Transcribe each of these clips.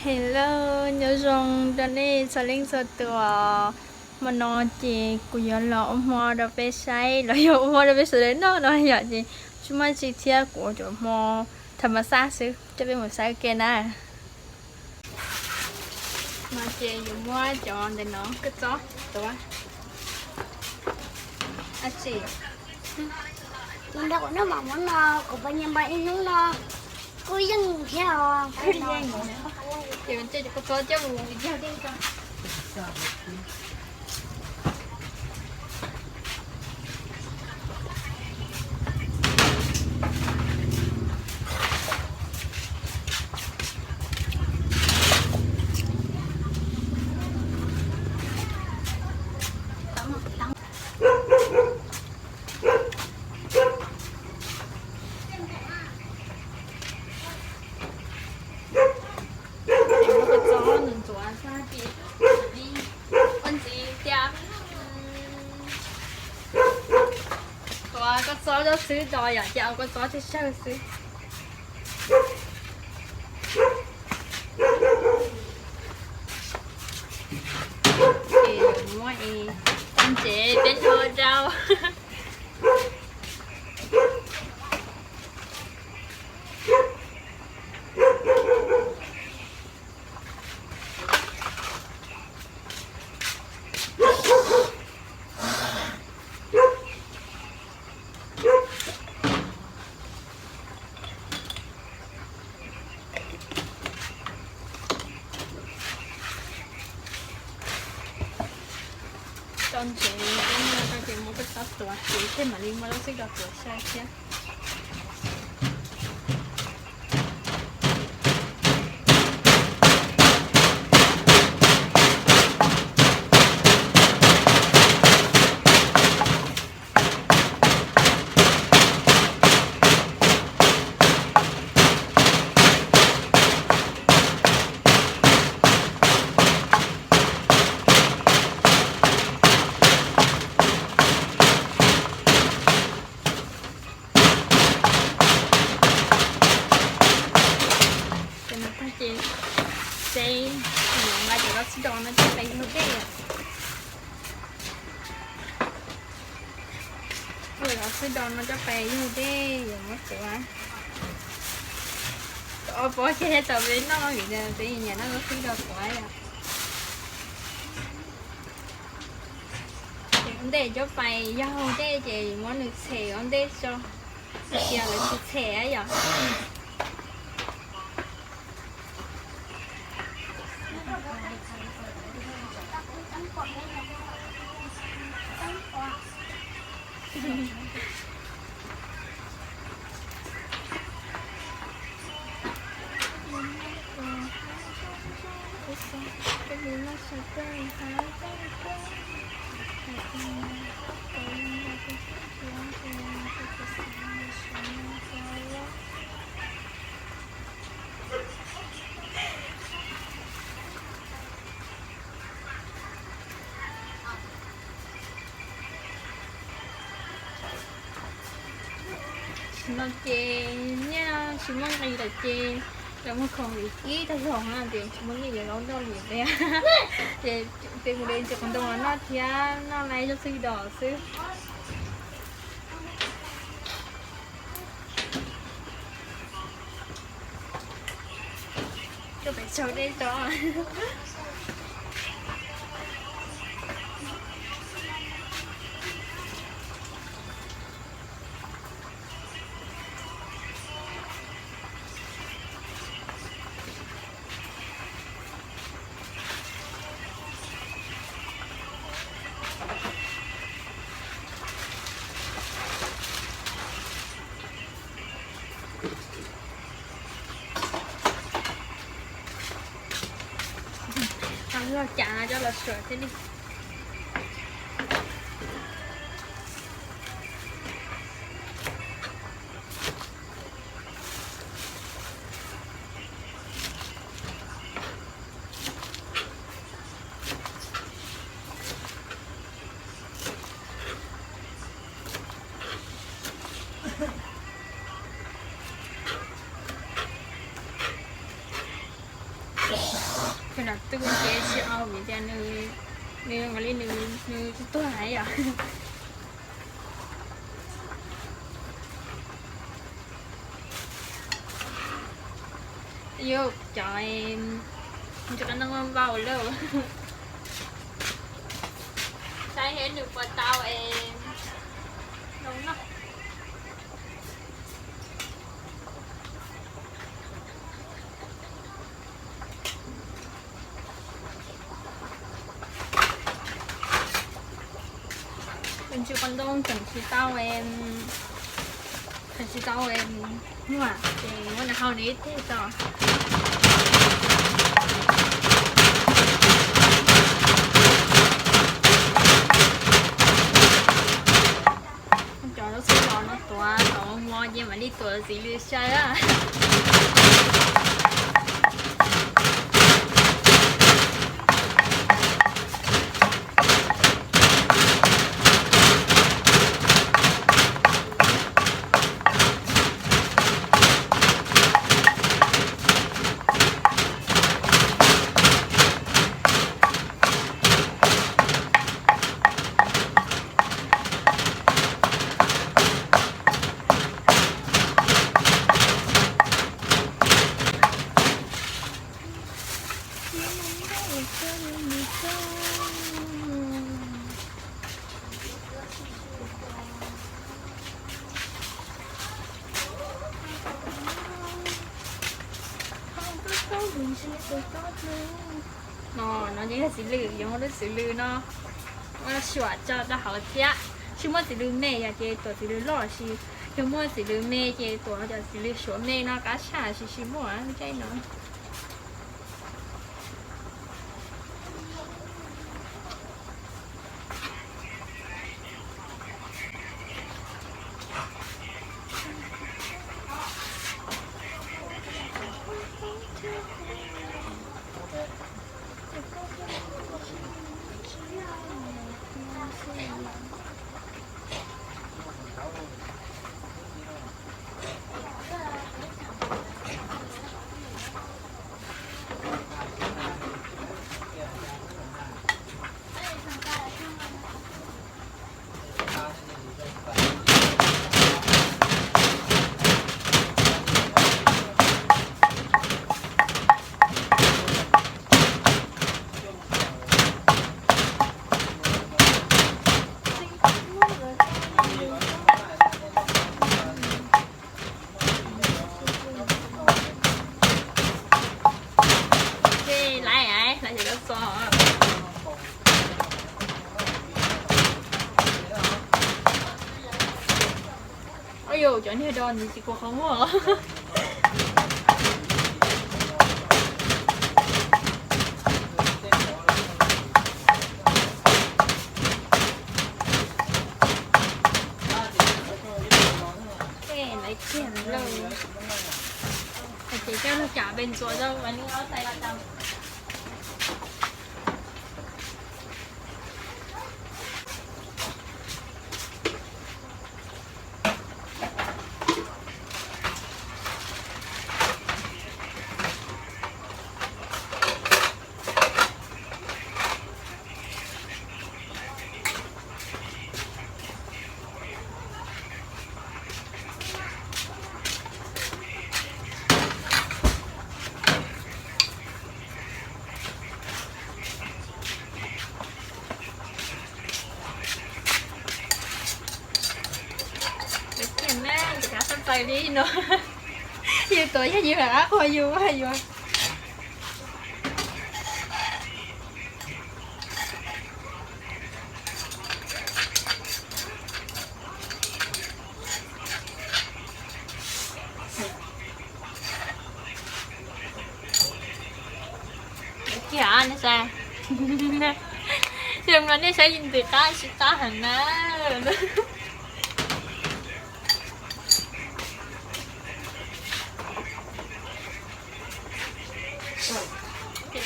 Hello, nyob zoo rau nej txhua leej txhua tus. Hmo no ces kuv yuav los ua hmo rau peb saib los yog ua hmo rau peb sawv daws noj no yom, ces tsis muaj tsi thiab, kuv ua cov hmo tham ma xaj xwb, coj peb mus saib ua ke na. No ces yuav muab cov ntawm no kua txob tuav. Ab tsi, nrog kuv noj mov no, kuv pais nyias npam ib hnub no kuj yeej thiab os. Ces coj cov kua txob coj mus yog dej tso. Kua txob ntxuav ntxuav xwb ces ua ntxiv tias tuav kua txob coj xwb do yom, ces ua kua txob tsawg tsawg xwb. Ces yuav muab ib tag ntsev peb noj rau. Tso ntsev peb noj tau ces muab kua txob tuav ces thiaj mam li muab lub xib dos tuav sai thiab. Ces no tag ces peb yuav nqa cov kua txob no coj pais yug dej. Ua cov kua txob no coj pais yug dej yuav muab tuav. Ob pob ces tau peb noj vim peb nyiam noj kua txob tuav yom. Ces ua ntej coj pais yug dej ces muab nws tshem ua ntej tso, tias lawv tsis tshem yom. Tam sim no ces nyiaj tsis muaj nqis lawm ces lawv muag khoom ib tag zog na ces tsis muaj nyiaj yuav zaub noj li thiab. Ces peb mus de ntsis qos ntoo los noj thiab, noj lawm coj xwb dos xwb. Coj pais tsau dej tso. Tau lub cas no coj los suav thiab li. Cov nam tub ces tsis au vim tias nws, nws ua li nws, nws tuag tuag yom. Yuav cov, cov qab no vau lawm. Saib seb nws puas tau es zoo noj. Tus ntsis qos ntoo tseem tsis tau, tseem tsis tau muag ces muab nws hau nws ib teg tso. Cov lub xub los no tuav kom mos mos ces mam li tuav txiv lws sai a. No, no ces yog txiv lws, yuav muab lub txiv lws no suam tso rau hauv thiab. Tsis muaj txiv lws me yom ces tuav txiv lws loj, tsis yog muaj txiv lws me ces tuav cov txiv lws suav me no qab tshaj, tsis tsis muaj caij no. Lawv, lawv txo. Ua yus, cov niag do ntxiv tsis kua qhov muag. Lawv kiag lawm. Ces coj lug cam pes ntxuav rau ua li ob tais los tau. Tiag na, ces kav xab plaws li no. Yus tuav yog yus lam qab qhuas yus, yus. Kiag nej saib, yog no nej saib ntxim qab tsis qab heev na.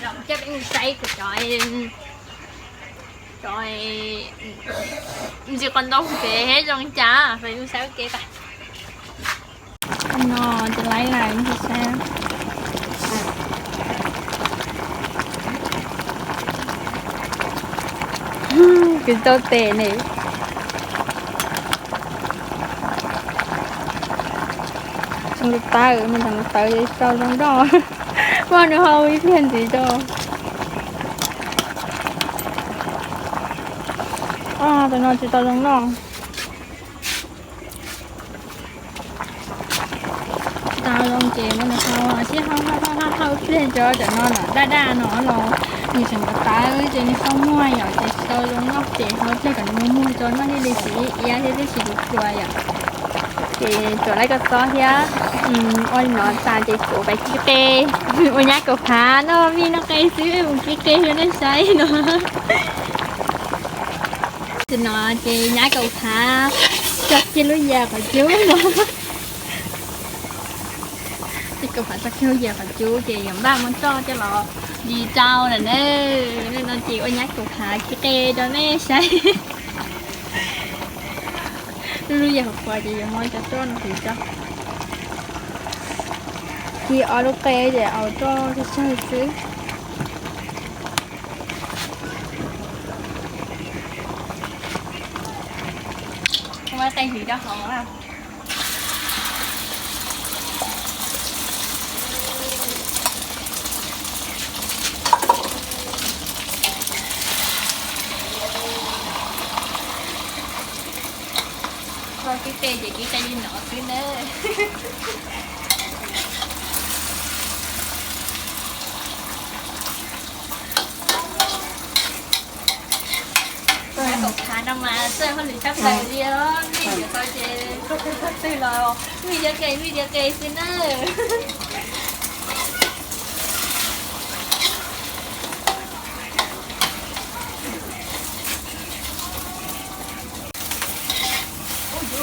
Coj peb mus saib kuv cov, cov ntsis qos ntoo pem zoo cas, peb mus saib ua ke tas. No ces laib lawm, mus saib. Kws tau tes ne. Tseem tawv, nws tseem tawv tau zoo noj. Muab nws hau ib pliag ntxiv tso. Tus no tsis tau zoo noj. Tsis tau zoo ces muab nws hau, sib hau hau hau hau ib pliag tso, cov no los daj daj no los nws tseem tawv tawv ces nws txhob muag yom, ces tsis tau zoo noj ces hau ib pliag kom nws muag muag tso noj thiaj li tsis iab thiab tsis tu tua yom. Ces tsuas laib koj txob thiab. Ua li no tas ces kuv pais kib qe ua nyab kaum phav noj vij noj qe xwb, mus kib qe rau nej saib no. Tam no ces nyab kaum phav cog kiag lub yias qhov cub no. Nyab kaum phav cog kiag lub yias qhov cub ces yuav npaj muab coj coj los di rau lawm na. No ces ua nyab kaum phav kib qe rau nej saib. Lub lub yias qhuav qhuav ces yuav muab cov roj no huv tso. Kib ob lub qe ces au roj tsawg tsawg xwb. Muab qe hliv rau hauv. Koj kib qe ces kib qe li no xwb nawb. Nyab kaum phav no mas txawj hauj lwm tshaj plaws li os, nej yuav tau ces txog twg los vij diav qe vij diav qe xwb nawb.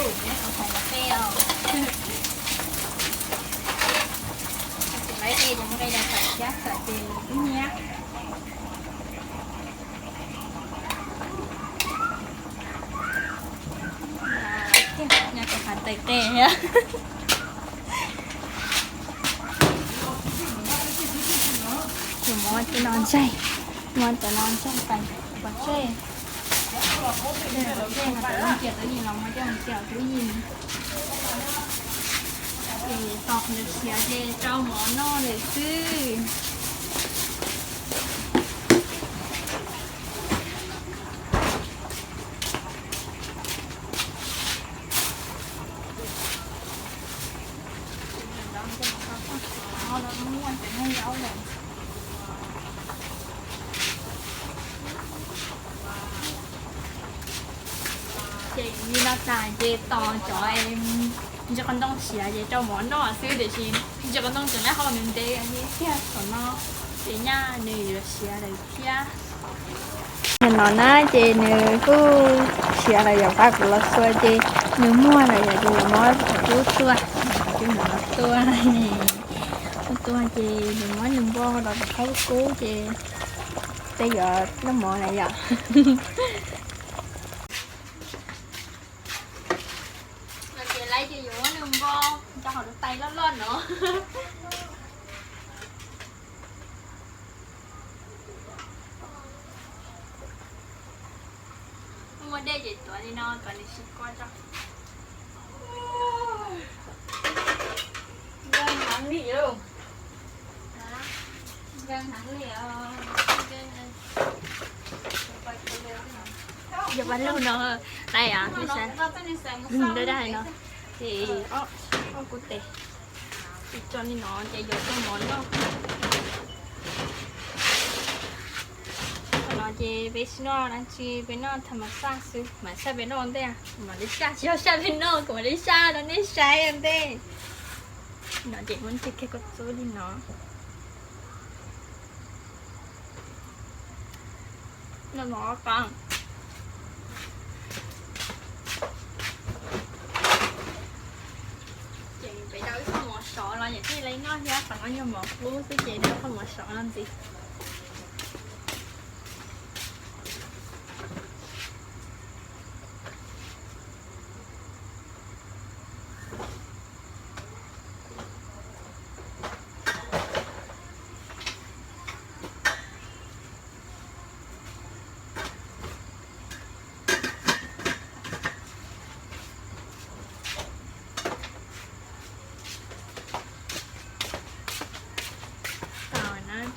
Ub, nyab kaum phav qe os. Tsis laib qe ces muab qe rau tawm thiab tawm ces ib nyab. Nyab kaum phav tawm qe thiab. Ces muab cov no ntsaig, muab cov no ntsaig pais pov tseg. Pov tseg mas tawm lub cia tub yim los muab coj mus cia tub yim. Ces tos qhov ntawd siav ces rau mov noj lawm xwb. Ces li no tas ces tos cov ntsis qos ntoo siav ces rau mov noj xwb, tiam sis ntsis qos ntoo tseem lab hau ntev ntev li tiag, thaum no ces nyaj nws yuav siav lawm thiab. Nim no na ces nws kuj siav lawm yom, pab kuv los xua ces nws muag lawm yom, ces yuav muab cov cub tua, cov cub no los tua. Tua tua ces nws muab nws npo los rau qhov kub ces peb yuav noj mov na yom. Ces lawv ces yuav muab nws npo rau hauv lub tais loj loj no. Muaj dej ces tuav li no kom nws sib koj tso. Nkeeg heev li lauj. Nkeeg heev li os. Yog pab lug no, dai dai no, ces ob kub tes, ces tso li no ces yuav rau mov noj. Thaum no ces peb tsis noj dab tsi, peb noj tham mas xaj xwb, mas xaj peb noj ua ntej, kuv mam li xaj, tsis yog xaj peb noj, kuv mam li xaj rau nej saib ua ntej. No ces muab ntsia kiag kua txub li no. Noj mov qab. Ces peb rau ib qho mov sov los yam thiaj li noj thiab, qhov no yog mov qub xwb ces rau ib qho mov sov no ntxiv.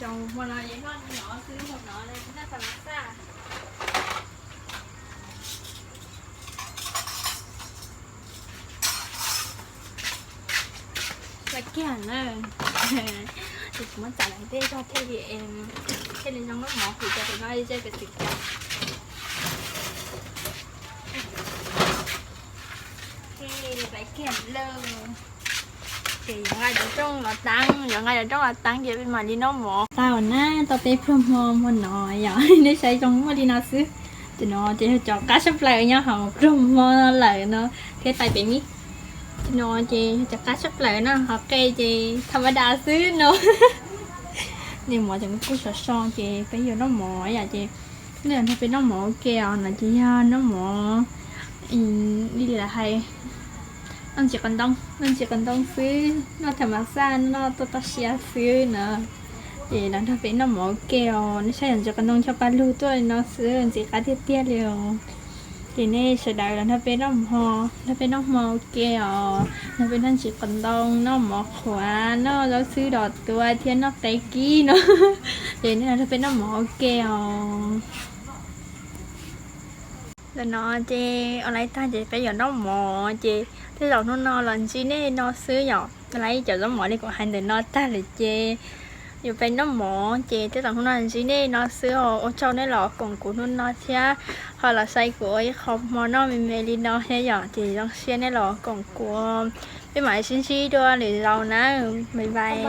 Hmo no ces noj li no xwb, hmo no noj tag mas xaj. Lawv kiag na, ces kuv muab txav lawv tej zog thiaj li, thiaj li zoo noj mov kuv cov no ze pem xwm cas. Lawv kiag lawm. Ces yuav nqa cov rooj los teeb, yuav nqa cov rooj los teeb ces peb mam li noj mov. Tau na, tau peb pluag hmo hmo no yom, nej saib zoo muaj li no xwb. Ces no ces yog cov qab tshaj plaws nyob hauv pluag hmo lawm no thiab tais pem mi. Ces no ces yog cov qab tshaj plaws no, hauv qe ces tham ma das xwb no. Nej mov ces kuj sov so ces peb yuav noj mov yom, ces nej los nrog peb noj mov ua ke os no ces yog noj mov li lawv hais, noj ntsis qos ntoo, noj ntsis qos ntoo xwb, noj tham mas xaj, noj toj toj siab xwb na. Ces los nrog peb noj mov ua ke os, nej saib yog ntsis qos ntoo cov paj lug tuaj li no xwb, ntxim qab tiag tiag li os. Ces nej sawv daws los nrog peb noj mov, nrog peb noj hmo ua ke os, nrog peb noj ntsis qos ntoo, noj mov qhuav, noj zaub xwb dos tua thiab noj qe kib no. Ces nej los nrog peb noj mov ua ke os. Ntawm no ces ua laiv tag ces peb yuav noj mov ces tej zaum hnub no los ntsib nej no xwb yom. Ua laiv cov zaub mov li kuv hais ntawm no tag lawm ces yuav peb noj mov ces tej zaum hnub no ntsib nej no xwb os. Ua tsaug nej los koom kuv hnub no thiab ho los saib kuv ua ib qho hmo noj me me li no thiab yom. Ces zoo siab nej los koom kuv, peb mam sib ntsib dua lwm zaus na. Bye bye.